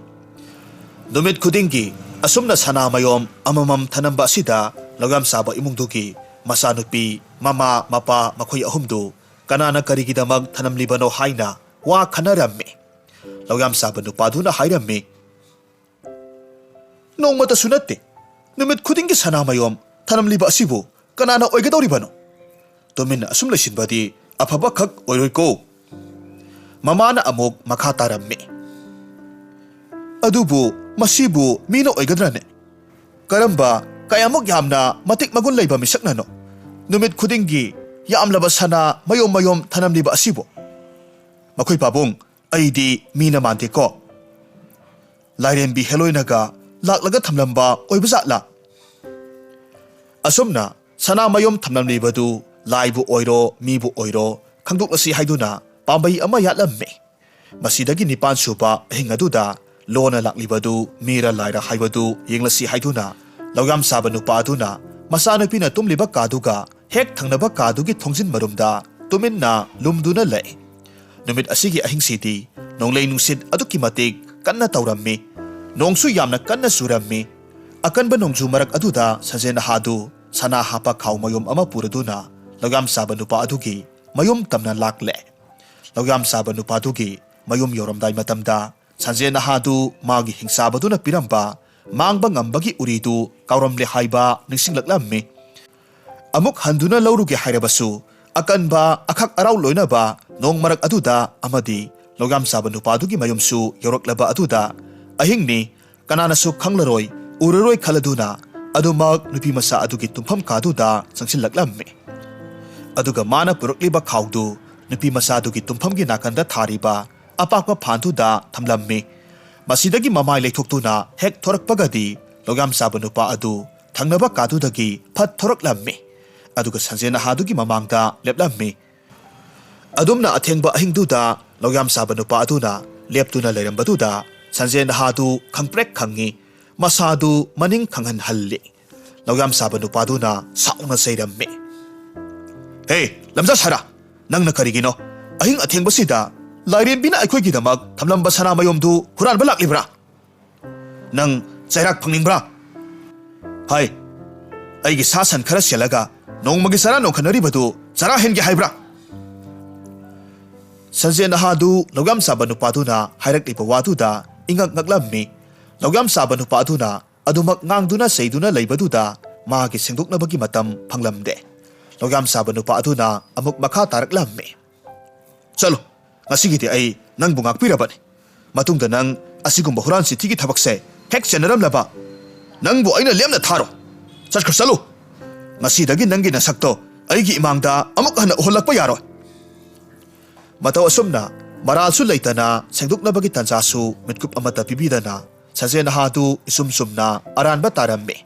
ꯅꯨꯃꯤꯠ ꯈꯨꯗꯤꯡꯒꯤ ꯑꯁꯨꯝꯅ ꯁꯅꯥ ꯃꯌꯣꯝ ꯑꯃꯃꯝ ꯊꯅꯝꯕ ꯑꯁꯤꯗ ꯂꯧꯌꯥꯝ ꯁꯥꯕ ꯏꯃꯨꯡꯗꯨꯒꯤ ꯃꯆꯥꯅꯨꯄꯤ, ꯃꯃꯥ, ꯃꯄꯥ ꯃꯈꯣꯏ ꯑꯍꯨꯝꯗꯨ ꯀꯅꯥꯅ ꯀꯔꯤꯒꯤꯗꯃꯛ ꯊꯅꯝꯂꯤꯕꯅꯣ ꯍꯥꯏꯅ ꯋꯥ ꯈꯟꯅꯔꯝꯃꯤ꯫ ꯂꯧꯌꯥꯝ ꯁꯥꯕ ꯅꯨꯄꯥꯗꯨꯅ ꯍꯥꯏꯔꯝꯃꯤ, "ꯅꯣꯡꯃꯇꯁꯨ ꯅꯠꯇꯦ꯫ ꯅꯨꯃꯤꯠ ꯈꯨꯗꯤꯡꯒꯤ ꯁꯅꯥ ꯃꯌꯣꯝ ꯊꯅꯝꯂꯤꯕ ꯑꯁꯤꯕꯨ ꯀꯅꯥꯅ ꯑꯣꯏꯒꯗꯧꯔꯤꯕꯅꯣ? ꯇꯨꯃꯤꯟꯅ ꯑꯁꯨꯝ ꯂꯩꯁꯤꯟꯕꯗꯤ ꯑꯐꯕꯈꯛ ꯑꯣꯏꯔꯣꯏꯀꯣ꯫" ꯃꯃꯥꯅ ꯑꯃꯨꯛ ꯃꯈꯥ ꯇꯥꯔꯝꯃꯤ, "ꯑꯗꯨꯕꯨ ꯃꯁꯤꯕꯨ ꯃꯤꯅ ꯑꯣꯏꯒꯗ꯭ꯔꯅꯦ? ꯀꯔꯝꯕ ꯀꯌꯥꯃꯨꯛ ꯌꯥꯝꯅ ꯃꯇꯤꯛ ꯃꯒꯨꯟ ꯂꯩꯕ ꯃꯤꯁꯛꯅꯅꯣ ꯅꯨꯃꯤꯠ ꯈꯨꯗꯤꯡꯒꯤ ꯌꯥꯝꯂꯕ ꯁꯅꯥ ꯃꯌꯣꯝ ꯃꯌꯣꯝ ꯊꯅꯝꯂꯤꯕ ꯑꯁꯤꯕꯨ? ꯃꯈꯣꯏ ꯄꯥꯕꯨꯡ, ꯑꯩꯗꯤ ꯃꯤꯅ ꯃꯥꯟꯗꯦꯀꯣ꯫ ꯂꯥꯏꯔꯦꯝꯕꯤ ꯍꯦꯂꯣꯏꯅꯒ ꯂꯥꯛꯂꯒ ꯊꯝꯂꯝꯕ ꯑꯣꯏꯕꯖꯥꯠꯂꯥ?" ꯑꯁꯨꯝꯅ ꯁꯅꯥ ꯃꯌꯣꯝ ꯊꯝꯂꯝꯂꯤꯕꯗꯨ ꯂꯥꯏꯕꯨ ꯑꯣꯏꯔꯣ ꯃꯤꯕꯨ ꯑꯣꯏꯔꯣ ꯈꯪꯗꯣꯛꯂꯁꯤ ꯍꯥꯏꯗꯨꯅ ꯄꯥꯝꯕꯩ ꯑꯃ ꯌꯥꯠꯂꯝꯃꯤ꯫ ꯃꯁꯤꯗꯒꯤ ꯅꯤꯄꯥꯟ ꯁꯨꯕ ꯑꯍꯤꯡ ꯑꯗꯨꯗ ꯂꯣꯟꯅ ꯂꯥꯛꯂꯤꯕꯗꯨ ꯃꯤꯔ ꯂꯥꯏꯔ ꯍꯥꯏꯕꯗꯨ ꯌꯦꯡꯂꯁꯤ ꯍꯥꯏꯗꯨꯅ ꯂꯧꯌꯥꯝ ꯁꯥꯕ ꯅꯨꯄꯥ ꯑꯗꯨꯅ ꯃꯆꯥꯅꯨꯄꯤꯅ ꯇꯨꯝꯂꯤꯕ ꯀꯥꯗꯨꯒ ꯍꯦꯛ ꯊꯪꯅꯕ ꯀꯥꯗꯨꯒꯤ ꯊꯣꯡꯖꯤꯟ ꯃꯔꯨꯝꯗ ꯇꯨꯃꯤꯟꯅ ꯂꯨꯝꯗꯨꯅ ꯂꯩ꯫ ꯅꯨꯃꯤꯠ ꯑꯁꯤꯒꯤ ꯑꯍꯤꯡꯁꯤꯗꯤ ꯅꯣꯡꯂꯩ ꯅꯨꯡꯁꯤꯠ ꯑꯗꯨꯛꯀꯤ ꯃꯇꯤꯛ ꯀꯟꯅ ꯇꯧꯔꯝꯃꯤ꯫ ꯅꯣꯡꯁꯨ ꯌꯥꯝꯅ ꯀꯟꯅ ꯆꯨꯔꯝꯃꯤ꯫ ꯑꯀꯟꯕ ꯅꯣꯡꯖꯨ ꯃꯔꯛ ꯑꯗꯨꯗ ꯁꯟꯖꯦꯟ ꯅꯍꯥꯗꯨ ꯁꯅꯥ ꯍꯥꯞꯄ ꯈꯥꯎ ꯃꯌꯨꯝ ꯑꯃ ꯄꯨꯔꯗꯨꯅ ꯂꯧꯌꯥꯝ ꯁꯥꯕ ꯅꯨꯄꯥ ꯑꯗꯨꯒꯤ ꯃꯌꯨꯝ ꯇꯝꯅ ꯂꯥꯛꯂꯦ꯫ ꯂꯧꯌꯥꯝ ꯁꯥꯕ ꯅꯨꯄꯥꯗꯨꯒꯤ ꯃꯌꯨꯝ ꯌꯧꯔꯝꯗꯥꯏ ꯃꯇꯝꯗ ꯁꯟꯖꯦꯟ ꯅꯍꯥꯗꯨ ꯃꯥꯒꯤ ꯍꯤꯡꯆꯥꯕꯗꯨꯅ ꯄꯤꯔꯝꯕ ꯃꯥꯡꯕ ꯉꯝꯕꯒꯤ ꯎꯔꯤꯗꯨ ꯀꯥꯎꯔꯝꯂꯦ ꯍꯥꯏꯕ ꯅꯤꯡꯁꯤꯡꯂꯛꯂꯝꯃꯤ꯫ ꯑꯃꯨꯛ ꯍꯟꯗꯨꯅ ꯂꯧꯔꯨꯒꯦ ꯍꯥꯏꯔꯕꯁꯨ ꯑꯀꯟꯕ ꯑꯈꯛ ꯑꯔꯥꯎ ꯂꯣꯏꯅꯕ ꯅꯣꯡ ꯃꯔꯛ ꯑꯗꯨꯗ ꯑꯃꯗꯤ ꯂꯧꯌꯥꯝ ꯁꯥꯕ ꯅꯨꯄꯥꯗꯨꯒꯤ ꯃꯌꯨꯝꯁꯨ ꯌꯧꯔꯛꯂꯕ ꯑꯗꯨꯗ ꯑꯍꯤꯡꯅꯤ, ꯀꯅꯥꯅꯁꯨ ꯈꯪꯂꯔꯣꯏ, ꯎꯔꯔꯣꯏ ꯈꯜꯂꯗꯨꯅ ꯑꯗꯨꯃꯛ ꯅꯨꯄꯤ ꯃꯆꯥ ꯑꯗꯨꯒꯤ ꯇꯨꯝꯐꯝ ꯀꯥꯗꯨꯗ ꯆꯪꯁꯤꯜꯂꯛꯂꯝꯃꯤ꯫ ꯑꯗꯨꯒ ꯃꯥꯅ ꯄꯨꯔꯛꯂꯤꯕ ꯈꯥꯎꯗꯨ ꯅꯨꯄꯤ ꯃꯆꯥꯗꯨꯒꯤ ꯇꯨꯝꯐꯝꯒꯤ ꯅꯥꯀꯟꯗ ꯊꯥꯔꯤꯕ ꯑꯄꯥꯛꯄ ꯐꯥꯟꯗꯨꯗ ꯊꯝꯂꯝꯃꯤ꯫ ꯃꯁꯤꯗꯒꯤ ꯃꯃꯥꯏ ꯂꯩꯊꯣꯛꯇꯨꯅ ꯍꯦꯛ ꯊꯣꯔꯛꯄꯒꯗꯤ ꯂꯧꯌꯥꯝ ꯆꯥꯕ ꯅꯨꯄꯥ ꯑꯗꯨ ꯊꯪꯅꯕ ꯀꯥꯗꯨꯗꯒꯤ ꯐꯠ ꯊꯣꯔꯛꯂꯝꯃꯤ꯫ ꯑꯗꯨꯒ ꯁꯟꯖꯦꯟ ꯅꯍꯥꯗꯨꯒꯤ ꯃꯃꯥꯡꯗ ꯂꯦꯞꯂꯝꯃꯤ꯫ ꯑꯗꯨꯝꯅ ꯑꯊꯦꯡꯕ ꯑꯍꯤꯡꯗꯨꯗ ꯂꯧꯌꯥꯝ ꯆꯥꯕ ꯅꯨꯄꯥ ꯑꯗꯨꯅ ꯂꯦꯞꯇꯨꯅ ꯂꯩꯔꯝꯕꯗꯨꯗ ꯁꯟꯖꯦꯟ ꯅꯍꯥꯗꯨ ꯈꯪꯄ꯭ꯔꯦꯛ ꯈꯪꯉꯤ꯫ ꯃꯁꯥꯗꯨ ꯃꯅꯤꯡ ꯈꯪꯍꯟꯍꯜꯂꯤ꯫ ꯂꯧꯌꯥꯝ ꯆꯥꯕ ꯅꯨꯄꯥꯗꯨꯅ ꯁꯥꯎꯅ ꯆꯩꯔꯝꯃꯤ꯫ "ꯍꯦ, ꯂꯝꯖꯥ ꯁꯥꯔꯥ, ꯅꯪꯅ ꯀꯔꯤꯒꯤꯅꯣ ꯑꯍꯤꯡ ꯑꯊꯦꯡꯕꯁꯤꯗ ꯂꯥꯏꯔꯦꯝꯕꯤꯅ ꯑꯩꯈꯣꯏꯒꯤꯗꯃꯛ ꯊꯝꯂꯝꯕ ꯁꯅꯥ ꯃꯌꯣꯝꯗꯨ ꯍꯨꯔꯥꯟꯕ ꯂꯥꯛꯂꯤꯕ꯭ꯔꯥ?" ꯅꯪ ꯆꯩꯔꯥꯛ ꯐꯪꯅꯤꯡꯕ꯭ꯔꯥ? ꯍꯥꯏ, ꯑꯩꯒꯤ ꯁꯥ ꯁꯟ ꯈꯔ ꯁꯦꯜꯂꯒ ꯅꯣꯡꯃꯒꯤ ꯆꯔꯥ ꯅꯣꯡꯈꯠꯅꯔꯤꯕꯗꯨ ꯆꯔꯥ ꯍꯦꯟꯒꯦ ꯍꯥꯏꯕ꯭ꯔꯥ? ꯁꯟꯖꯦꯟ ꯅꯍꯥꯗꯨ ꯂꯧꯌꯥꯝ ꯆꯥꯕ ꯅꯨꯄꯥꯗꯨꯅ ꯍꯥꯏꯔꯛꯂꯤꯕ ꯋꯥꯗꯨꯗ ꯏꯉꯛ ꯉꯛꯂꯝꯃꯤ꯫ ꯂꯧꯌꯥꯝ ꯆꯥꯕ ꯅꯨꯄꯥꯗꯨꯅ ꯑꯗꯨꯃꯛ ꯉꯥꯡꯗꯨꯅ ꯆꯩꯗꯨꯅ ꯂꯩꯕꯗꯨꯗ ꯃꯥꯒꯤ ꯁꯦꯡꯗꯣꯛꯅꯕꯒꯤ ꯃꯇꯝ ꯐꯪꯂꯝꯗꯦ꯫ ꯂꯧꯌꯥꯝ ꯆꯥꯕ ꯅꯨꯄꯥ ꯑꯗꯨꯅ ꯑꯃꯨꯛ ꯃꯈꯥ ꯇꯥꯔꯛꯂꯝꯃꯤ꯫ "ꯆꯠꯂꯣ, ꯉꯁꯤꯒꯤꯗꯤ ꯑꯩ ꯅꯪꯕꯨ ꯉꯥꯛꯄꯤꯔꯕꯅꯤ꯫ ꯃꯇꯨꯡꯗ ꯅꯪ ꯑꯁꯤꯒꯨꯝꯕ ꯍꯨꯔꯥꯟ ꯆꯤꯊꯤꯒꯤ ꯊꯕꯛꯁꯦ ꯍꯦꯛ ꯆꯦꯟꯅꯔꯝꯂꯕ, ꯅꯪꯕꯨ ꯑꯩꯅ ꯂꯦꯝꯅ ꯊꯥꯔꯣꯏ꯫ ꯆꯠꯈ꯭ꯔꯣ, ꯆꯠꯂꯨ꯫ ꯉꯁꯤꯗꯒꯤ ꯅꯪꯒꯤ ꯅꯁꯛꯇꯣ ꯑꯩꯒꯤ ꯏꯃꯥꯡꯗ ꯑꯃꯨꯛ ꯍꯟꯅ ꯎꯍꯜꯂꯛꯄ ꯌꯥꯔꯣꯏ꯫" ꯃꯇꯧ ꯑꯁꯨꯝꯅ ꯃꯔꯥꯜꯁꯨ ꯂꯩꯇꯅ ꯁꯦꯡꯗꯣꯛꯅꯕꯒꯤ ꯇꯥꯟꯖꯥꯁꯨ ꯃꯤꯠꯀꯨꯞ ꯑꯃꯠꯇ ꯄꯤꯕꯤꯗꯅ ꯁꯟꯖꯦꯟ ꯅꯍꯥꯗꯨ ꯏꯆꯨꯝ ꯆꯨꯝꯅ ꯑꯔꯥꯟꯕ ꯇꯥꯔꯝꯃꯤ꯫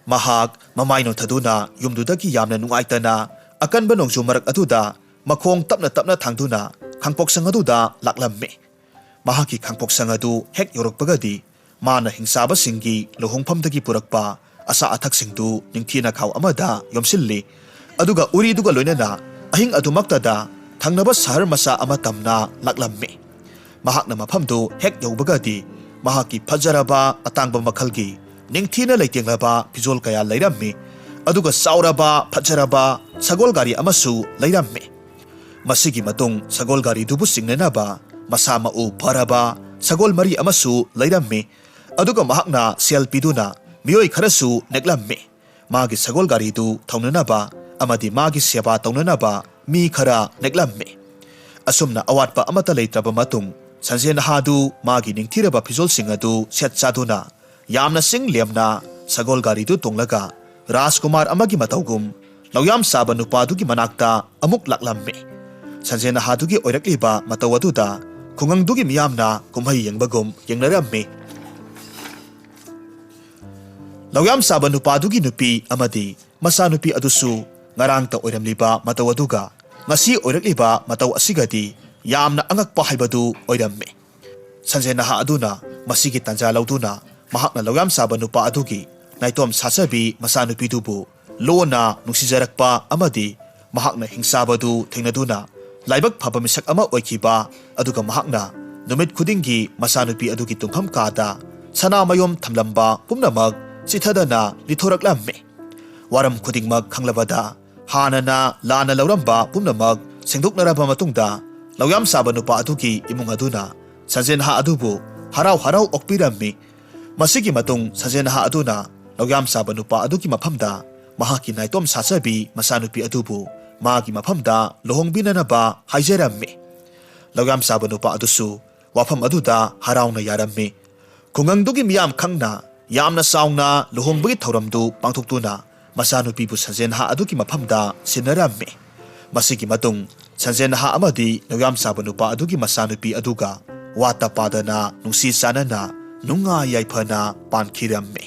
ꯃꯍꯥꯛ ꯃꯃꯥꯏ ꯅꯣꯟꯊꯗꯨꯅ ꯌꯨꯝꯗꯨꯗꯒꯤ ꯌꯥꯝꯅ ꯅꯨꯡꯉꯥꯏꯇꯅ ꯑꯀꯟꯕ ꯅꯣꯡꯖꯨ ꯃꯔꯛ ꯑꯗꯨꯗ ꯃꯈꯣꯡ ꯇꯞꯅ ꯇꯞꯅ ꯊꯥꯡꯗꯨꯅ ꯈꯥꯡꯄꯣꯛꯁꯪ ꯑꯗꯨꯗ ꯂꯥꯛꯂꯝꯃꯤ꯫ ꯃꯍꯥꯛꯀꯤ ꯈꯥꯡꯄꯣꯛꯁꯪ ꯑꯗꯨ ꯍꯦꯛ ꯌꯧꯔꯛꯄꯒꯗꯤ ꯃꯥꯅ ꯍꯤꯡꯆꯥꯕꯁꯤꯡꯒꯤ ꯂꯨꯍꯣꯡꯐꯝꯗꯒꯤ ꯄꯨꯔꯛꯄ ꯑꯆꯥ ꯑꯊꯛꯁꯤꯡꯗꯨ ꯅꯤꯡꯊꯤꯅ ꯈꯥꯎ ꯑꯃꯗ ꯌꯣꯝꯁꯤꯜꯂꯤ꯫ ꯑꯗꯨꯒ ꯎꯔꯤꯗꯨꯒ ꯂꯣꯏꯅꯅ ꯑꯍꯤꯡ ꯑꯗꯨꯃꯛꯇꯗ ꯊꯪꯅꯕ ꯁꯍꯔ ꯃꯆꯥ ꯑꯃ ꯇꯝꯅ ꯂꯥꯛꯂꯝꯃꯤ꯫ ꯃꯍꯥꯛꯅ ꯃꯐꯝꯗꯨ ꯍꯦꯛ ꯌꯧꯕꯒꯗꯤ ꯃꯍꯥꯛꯀꯤ ꯐꯖꯔꯕ ꯑꯇꯥꯡꯕ ꯃꯈꯜꯒꯤ ꯅꯤꯡꯊꯤꯅ ꯂꯩꯇꯦꯡꯂꯕ ꯐꯤꯖꯣꯜ ꯀꯌꯥ ꯂꯩꯔꯝꯃꯤ꯫ ꯑꯗꯨꯒ ꯆꯥꯎꯔꯕ ꯐꯖꯔꯕ ꯁꯒꯣꯜ ꯒꯥꯔꯤ ꯑꯃꯁꯨ ꯂꯩꯔꯝꯃꯤ꯫ ꯃꯁꯤꯒꯤ ꯃꯇꯨꯡ ꯁꯒꯣꯜ ꯒꯥꯔꯤꯗꯨꯕꯨ ꯆꯤꯡꯅꯅꯕ ꯃꯁꯥ ꯃꯎ ꯐꯔꯕ ꯁꯒꯣꯜ ꯃꯔꯤ ꯑꯃꯁꯨ ꯂꯩꯔꯝꯃꯤ꯫ ꯑꯗꯨꯒ ꯃꯍꯥꯛꯅ ꯁꯦꯜ ꯄꯤꯗꯨꯅ ꯃꯤꯑꯣꯏ ꯈꯔꯁꯨ ꯅꯦꯛꯂꯝꯃꯤ꯫ ꯃꯥꯒꯤ ꯁꯒꯣꯜ ꯒꯥꯔꯤꯗꯨ ꯊꯧꯅꯅꯕ ꯑꯃꯗꯤ ꯃꯥꯒꯤ ꯁꯦꯕꯥ ꯇꯧꯅꯅꯕ ꯃꯤ ꯈꯔ ꯅꯦꯛꯂꯝꯃꯤ꯫ ꯑꯁꯨꯝꯅ ꯑꯋꯥꯠꯄ ꯑꯃꯠꯇ ꯂꯩꯇ꯭ꯔꯕ ꯃꯇꯨꯡ ꯁꯟꯖꯦꯟ ꯅꯍꯥꯗꯨ ꯃꯥꯒꯤ ꯅꯤꯡꯊꯤꯔꯕ ꯐꯤꯖꯣꯜꯁꯤꯡ ꯑꯗꯨ ꯁꯦꯠ ꯆꯥꯗꯨꯅ ꯌꯥꯝꯅ ꯆꯤꯡ ꯂꯦꯝꯅ ꯁꯒꯣꯜ ꯒꯥꯔꯤꯗꯨ ꯇꯣꯡꯂꯒ ꯔꯥꯖꯀꯨꯃꯥꯔ ꯑꯃꯒꯤ ꯃꯇꯧꯒꯨꯝ ꯂꯧꯌꯥꯝ ꯆꯥꯕ ꯅꯨꯄꯥꯗꯨꯒꯤ ꯃꯅꯥꯛꯇ ꯑꯃꯨꯛ ꯂꯥꯛꯂꯝꯃꯤ꯫ ꯁꯟꯖꯦꯟ ꯅꯍꯥꯗꯨꯒꯤ ꯑꯣꯏꯔꯛꯂꯤꯕ ꯃꯇꯧ ꯑꯗꯨꯗ ꯈꯨꯡꯒꯪꯗꯨꯒꯤ ꯃꯤꯌꯥꯝꯅ ꯀꯨꯝꯍꯩ ꯌꯦꯡꯕꯒꯨꯝ ꯌꯦꯡꯅꯔꯝꯃꯤ꯫ ꯂꯧꯌꯥꯝ ꯆꯥꯕ ꯅꯨꯄꯥꯗꯨꯒꯤ ꯅꯨꯄꯤ ꯑꯃꯗꯤ ꯃꯆꯥꯅꯨꯄꯤ ꯑꯗꯨꯁꯨ ꯉꯔꯥꯡꯇ ꯑꯣꯏꯔꯝꯂꯤꯕ ꯃꯇꯧ ꯑꯗꯨꯒ ꯉꯁꯤ ꯑꯣꯏꯔꯛꯂꯤꯕ ꯃꯇꯧ ꯑꯁꯤꯒꯗꯤ ꯌꯥꯝꯅ ꯑꯉꯛꯄ ꯍꯥꯏꯕꯗꯨ ꯑꯣꯏꯔꯝꯃꯤ꯫ ꯁꯟꯖꯦꯟ ꯅꯍꯥ ꯑꯗꯨꯅ ꯃꯁꯤꯒꯤ ꯇꯥꯟꯖꯥ ꯂꯧꯗꯨꯅ ꯃꯍꯥꯛꯅ ꯂꯧꯌꯥꯝ ꯆꯥꯕ ꯅꯨꯄꯥ ꯑꯗꯨꯒꯤ ꯅꯥꯏꯇꯣꯝ ꯁꯥꯆꯕꯤ ꯃꯆꯥꯅꯨꯄꯤꯗꯨꯕꯨ ꯂꯣꯟꯅ ꯅꯨꯡꯁꯤꯖꯔꯛꯄ ꯑꯃꯗꯤ ꯃꯍꯥꯛꯅ ꯍꯤꯡꯆꯥꯕꯗꯨ ꯊꯦꯡꯅꯗꯨꯅ ꯂꯥꯏꯕꯛ ꯐꯕ ꯃꯤꯁꯛ ꯑꯃ ꯑꯣꯏꯈꯤꯕ, ꯑꯗꯨꯒ ꯃꯍꯥꯛꯅ ꯅꯨꯃꯤꯠ ꯈꯨꯗꯤꯡꯒꯤ ꯃꯆꯥꯅꯨꯄꯤ ꯑꯗꯨꯒꯤ ꯇꯨꯝꯐꯝ ꯀꯥꯗ ꯁꯅꯥꯃꯌꯣꯝ ꯊꯝꯂꯝꯕ ꯄꯨꯝꯅꯃꯛ ꯆꯤꯊꯗꯅ ꯂꯤꯊꯣꯔꯛꯂꯝꯃꯤ꯫ ꯋꯥꯔꯝ ꯈꯨꯗꯤꯡꯃꯛ ꯈꯪꯂꯕꯗ ꯍꯥꯟꯅꯅ ꯂꯥꯟꯅ ꯂꯧꯔꯝꯕ ꯄꯨꯝꯅꯃꯛ ꯁꯦꯡꯗꯣꯛꯅꯔꯕ ꯃꯇꯨꯡꯗ ꯂꯧꯌꯥꯝ ꯁꯥꯕ ꯅꯨꯄꯥ ꯑꯗꯨꯒꯤ ꯏꯃꯨꯡ ꯑꯗꯨꯅ ꯁꯟꯖꯦꯟꯍꯥ ꯑꯗꯨꯕꯨ ꯍꯔꯥꯎ ꯍꯔꯥꯎ ꯑꯣꯛꯄꯤꯔꯝꯃꯤ꯫ ꯃꯁꯤꯒꯤ ꯃꯇꯨꯡ ꯁꯟꯖꯦꯟꯍꯥ ꯑꯗꯨꯅ ꯂꯧꯌꯥꯝ ꯁꯥꯕ ꯅꯨꯄꯥ ꯑꯗꯨꯒꯤ ꯃꯐꯝꯗ ꯃꯍꯥꯛꯀꯤ ꯅꯥꯏꯇꯣꯝ ꯁꯥꯆꯕꯤ ꯃꯆꯥꯅꯨꯄꯤ ꯑꯗꯨꯕꯨ ꯃꯥꯒꯤ ꯃꯐꯝꯗ ꯂꯨꯍꯣꯡꯕꯤꯅꯅꯕ ꯍꯥꯏꯖꯔꯝꯃꯤ꯫ ꯂꯧꯌꯥꯝ ꯁꯥꯕ ꯅꯨꯄꯥ ꯑꯗꯨꯁꯨ ꯋꯥꯐꯝ ꯑꯗꯨꯗ ꯍꯔꯥꯎꯅ ꯌꯥꯔꯝꯃꯤ꯫ ꯈꯨꯡꯒꯪꯗꯨꯒꯤ ꯃꯤꯌꯥꯝ ꯈꯪꯅ ꯌꯥꯝꯅ ꯆꯥꯎꯅ ꯂꯨꯍꯣꯡꯕꯒꯤ ꯊꯧꯔꯝꯗꯨ ꯄꯥꯡꯊꯣꯛꯇꯨꯅ ꯃꯆꯥꯅꯨꯄꯤꯕꯨ ꯁꯟꯖꯦꯟꯍꯥ ꯑꯗꯨꯒꯤ ꯃꯐꯝꯗ ꯁꯤꯟꯅꯔꯝꯃꯤ꯫ ꯃꯁꯤꯒꯤ ꯃꯇꯨꯡ ꯁꯟꯖꯦꯟꯍꯥ ꯑꯃꯗꯤ ꯂꯧꯌꯥꯝ ꯁꯥꯕ ꯅꯨꯄꯥ ꯑꯗꯨꯒꯤ ꯃꯆꯥꯅꯨꯄꯤ ꯑꯗꯨꯒ ꯋꯥꯠꯇ ꯄꯥꯗꯅ ꯅꯨꯡꯁꯤ ꯆꯥꯟꯅꯅ ꯅꯨꯡꯉꯥꯏ ꯌꯥꯏꯐꯅ ꯄꯥꯟꯈꯤꯔꯝꯃꯤ꯫